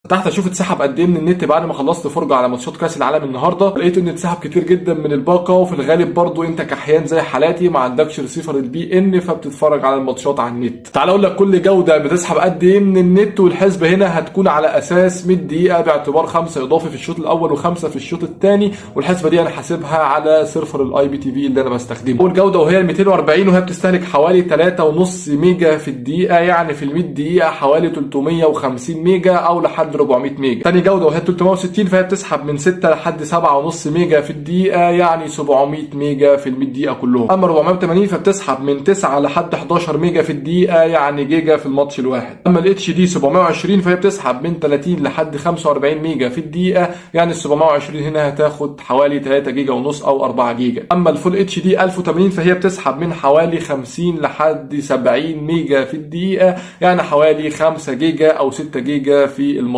فتحت اشوف اتسحب قد ايه من النت بعد ما خلصت فرجه على ماتشات كاس العالم النهارده، لقيت ان اتسحب كتير جدا من الباقه. وفي الغالب برضو انت كحيان زي حالاتي ما عندكش ريسيفر البي ان، فبتتفرج على الماتشات على النت. تعال اقول لك كل جوده بتسحب قد ايه من النت، والحسبه هنا هتكون على اساس 100 دقيقة باعتبار 5 اضافي في الشوط الاول وخمسة في الشوط الثاني، والحسبه دي انا حاسبها على server ال IPTV اللي انا بستخدمه. اول جوده وهي ال 240، وهي بتستهلك حوالي 3.5 ميجا في الدقيقه، يعني في ال 100 دقيقة حوالي 350 ميجا او لحد 400 ميجا. ثاني جوده وهي 360، فهي بتسحب من 6 لحد 7.5 ميجا في الدقيقه، يعني 700 ميجا في ال 100 دقيقة كلهم. اما 480 فبتسحب من 9 لحد 11 ميجا في الدقيقه، يعني جيجا في الماتش الواحد. اما ال HD 720 فهي بتسحب من 30 لحد 45 ميجا في الدقيقه، يعني ال 720 هنا هتاخد حوالي 3 جيجا ونص او 4 جيجا. اما ال full HD 1080 فهي بتسحب من حوالي 50 لحد 70 ميجا في الدقيقه، يعني حوالي 5 جيجا او 6 جيجا في الماتش